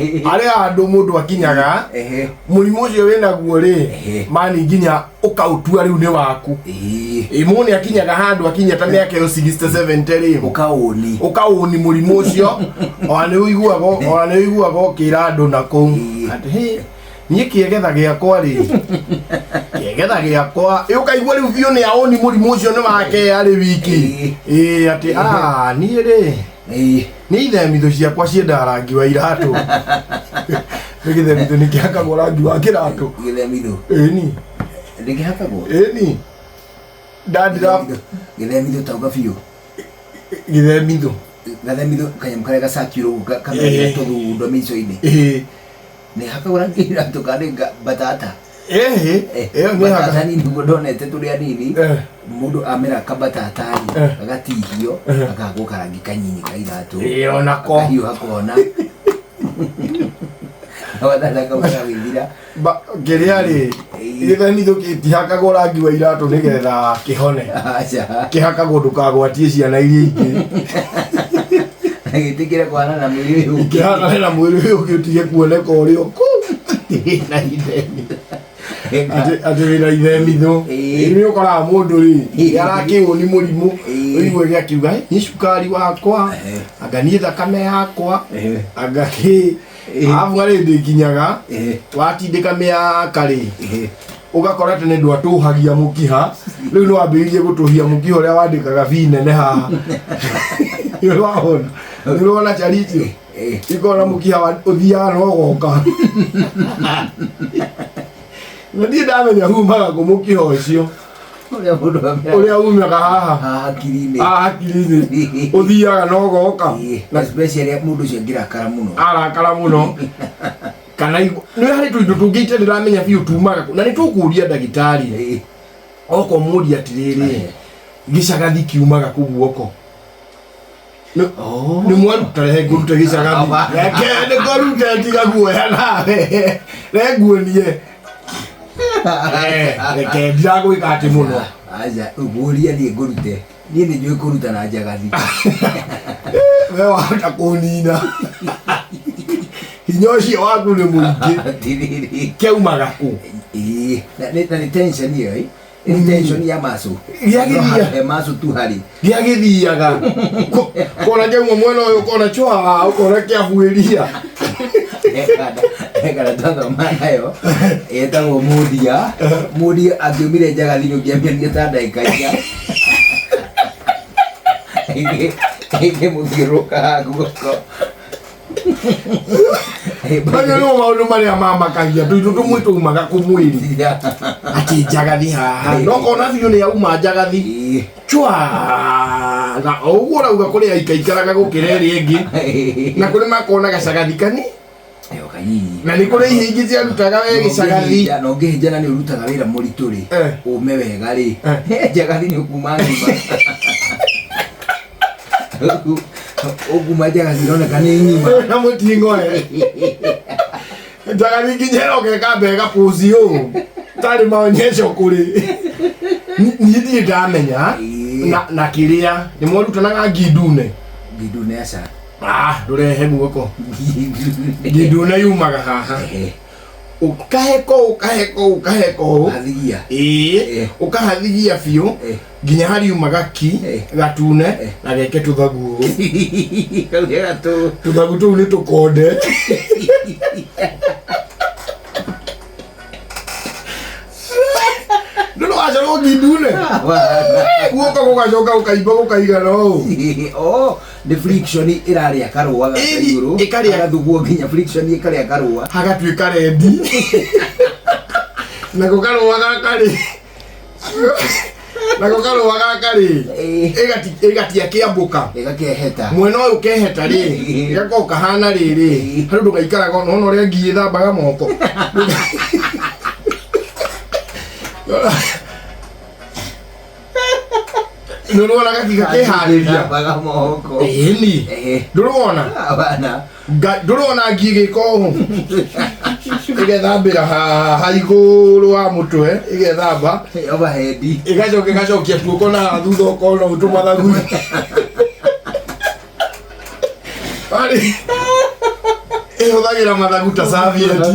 Harĩ handũ mũndũ akinyaga, Ehe. mũrimũ ũcio wĩnaguo rĩ, Ehe. mani nginya ũkaũtua rĩu nĩ waku. Ĩĩ. Ĩ, mũndũ nĩ akinyaga handũ akinya ta mĩaka ĩyo 60 70 rĩ, Ũkaũni. ũkaũni mũrimũ ũcio. Ona nĩ ũiguaga, ona nĩ ũiguaga ũkĩra andũ na kũu Ĩĩ. atĩ, "Hĩ, niĩ kĩegetha gĩakwa rĩ, kĩegetha gĩakwa." Ĩ, ũkaigua rĩu biũ nĩ aũni mũrimũ ũcio nĩ wake arĩ wiki. Ĩĩ. Ĩ, atĩ, "Ah, niĩ rĩ, Ĩĩ. nĩ ithemithũ ciakwa ciendaga rangi wa iratũ." Nĩ gĩthemithũ nĩ kĩhakagwo rangi wa kĩratũ? Gĩthemithũ. Ĩni. Nĩkĩhakagwo? Ĩni, ndandira. Gĩthemithũ tauga biũ. Gĩthemithũ. Gathemithũ kanyamũ karĩa gacakirwo ũguo kameragia Ĩĩ. tũthundo mĩico-inĩ. Ĩĩ. Nĩ hakagwo rangi iratũ kana nĩ mbatata? Ĩhĩ. Ĩyo nĩ Mbatata haka. nini ũguo ndonete tũrĩ anini. Eh. Mũndũ amera kabatata rĩ, Eh. gagatihio, Eh. gakahakwo karangi kanyinyi ka iratũ. Ĩĩ, onako. Kahiũha kona. Gabatata kau gagagĩthira. Kĩrĩa rĩ, Ĩĩ. gĩthemithũ gĩtihakagwo rangi wa iratũ nĩgetha kĩhone. Aca. Kĩhakagwo ndũkagwatie ciana iria ingĩ. Gĩtĩkĩre kũhana na mwĩrĩ ũyũ ũngĩ. Kĩhanane na mwĩrĩ ũyũ ũngĩ, ũtige kuoneka ũrĩ o kũu na ithemithũ. Atĩ wĩna ithemithũ. Ĩĩ. Nĩ ũkoraga mũndũ rĩ, Ĩĩ. arakĩũni nĩ mũrimũ. Ĩĩ. Ũigue gĩakiuga, "Ĩ, niĩ cukari wakwa, Ehe. anga niĩ thakame yakwa, Ehe. anga kĩ." Ĩĩ. Arabu harĩ hĩndĩ ĩkinyaga, Ehe. watindĩka mĩaka rĩ, Ehe. ũgakora tene ndwatũhagia mũkiha, rĩu nĩ wambĩrĩirie gũtũhia mũkiha ũrĩa wandĩkaga bi nene haha. Nĩ ũrona, nĩ ũrona charicio? Ĩĩ. Ikona mũkiha ũthiaga na ũgoka, na niĩ ndamenya humaga kũ mũkiha ũcio. Ũrĩa mũndũ ameraga. Ũrĩa umaga haha. Haha hakiri-inĩ. Haha hakiri-inĩ, ũthiaga na ũgoka. Ĩĩ. Na Especially mũndũ ũcio angĩrakara mũno. Arakara mũno kana nĩ harĩ tũindo tũngĩ ite ndĩramenya biũ tumaga kũ, na nĩ tũkũria ndagĩtarĩ. Ĩĩ. Oka ũmũria atĩrĩrĩ, Ehe. gĩcagathi kiumaga kũ guoko? Oh. Nĩ mwaruta, rehe ngũrute gĩcagathi. Aba. Reke nĩ ngũrute, tiga guoya nawe, renguonie. Reke ndiragwĩka atĩ mũno. Aca, ũguũria niĩ ngũrute. Niĩ nĩ njũĩ kũruta na njagathi. We wahota kũnina, hinya ũcio waku nĩ mũingĩ. Atĩrĩrĩ. Kĩaumaga kũ? Ĩĩ, na nĩ tension ĩyo, ĩ. Nĩ tension ya muscle. Gĩagĩthia. No he muscle tu harĩ. Gĩagĩthiaga kona kĩauma mwena ũyũ, ũkona chwa, ũkona kĩabuĩria. Hekanda twathoma nayo ĩtagwo mũndia. Mũndia angĩumire njagathi nĩ ũngĩamĩonire ta ndagĩka inya. Ĩngĩmũthiũrũrũka guoko. Macio nĩmo maũndũ marĩa mamakagia, tũindo tũmwe tũumaga kũ mwĩrĩ, atĩ njagathi haha no kona biũ nĩ yauma njagathi chwa, na o ũguo ũrauga kũrĩ aikaikaraga gũkĩra ĩrĩa ĩngĩ, na kũrĩ makona gacagathi kani. Ĩyo kanyinyi. Na nĩ kũrĩ ihĩ ingĩ ciarutaga we gĩcagathi. Na ũngĩhĩnjana nĩ ũrutaga wĩra mũritũ rĩ, Eh. ũme wega rĩ, Eh. njagathi nĩ ũkuma ng'ima. Ũkuma njagathi ĩroneka nĩ ng'ima. Na mũting'oe njagathi nginya ĩroka ĩkamba ĩgapuci ũũ tarĩ maonyesho kũrĩ niĩ ndirĩ ndamenya. Ĩĩ. Na kĩrĩa nĩ mwarutanaga ngindune? Ngindune aca. Ah, ndũrehe guoko. Ngindune. Ngindune yumaga haha. Ehe. Ũkaheko, ũkaheko, ũkaheko ũũ. Hathigia. Ĩĩ. Eh. Ũkahathigia biũ Eh. nginya hariuma gaki Eh. gatune Eh. na geke tũthagu ũũ. Kau nĩ gatũ. Tũthagu tũu nĩ tũkonde. Ndũrĩ wacorwo ngindune guoko gũgacoka gũkaimba gũkaigana ũũ? Oh, nĩ friction ĩrarĩa karũa gaka Ĩni, igũrũ. Hagathugwo nginya friction ĩkarĩa karũa. Hagatuĩka rendi, nako karũa gaka rĩ, nako karũa gaka rĩ, Ĩĩ. ĩgatia kĩambũka. Ĩgakeheta. Mwena ũyũ keheta rĩ, gakorwo kahana rĩrĩ. Ĩĩ. Harĩ ũndũ gaikaraga ona ũrĩa ngi ĩthambaga moko. Nĩ ũrona gakiga keharĩria. Thambaga moko. Ĩni. Ehe. Ndũrona? Abana. Ndũrona ngi ĩgĩka ũũ, ĩgethambĩra haha igũrũ wa mũtwe, ĩgethamba. Overhead. Ĩgacoka ĩgacokia tuoko na haha thutha, ũkona ũũ tũmathagu. Arĩ Ĩhũthagĩra mathagu ta serviette.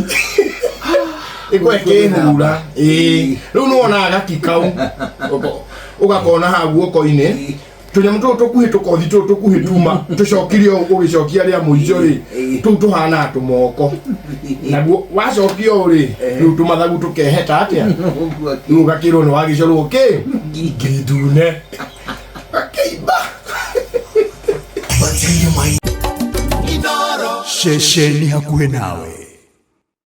Ĩkwa ĩkĩhura. Ĩĩ. Rĩu nĩwonaga gaki kau. Ũgakona haha guoko-inĩ. Tũnyamũ tũtũ tũkuhĩ tũkothi tũtũ tũkuhĩ tuma tũcokirio ũgĩcokia rĩa mũico rĩ tũu tũhanaga tũmoko naguo wacokia ũũ rĩ rĩu tũmathagu tũkeheta atĩa rĩu ũgakĩrwo nĩ wagĩcorwo kĩ ngindune gakĩimba. Ceceni hakuhĩ nawe.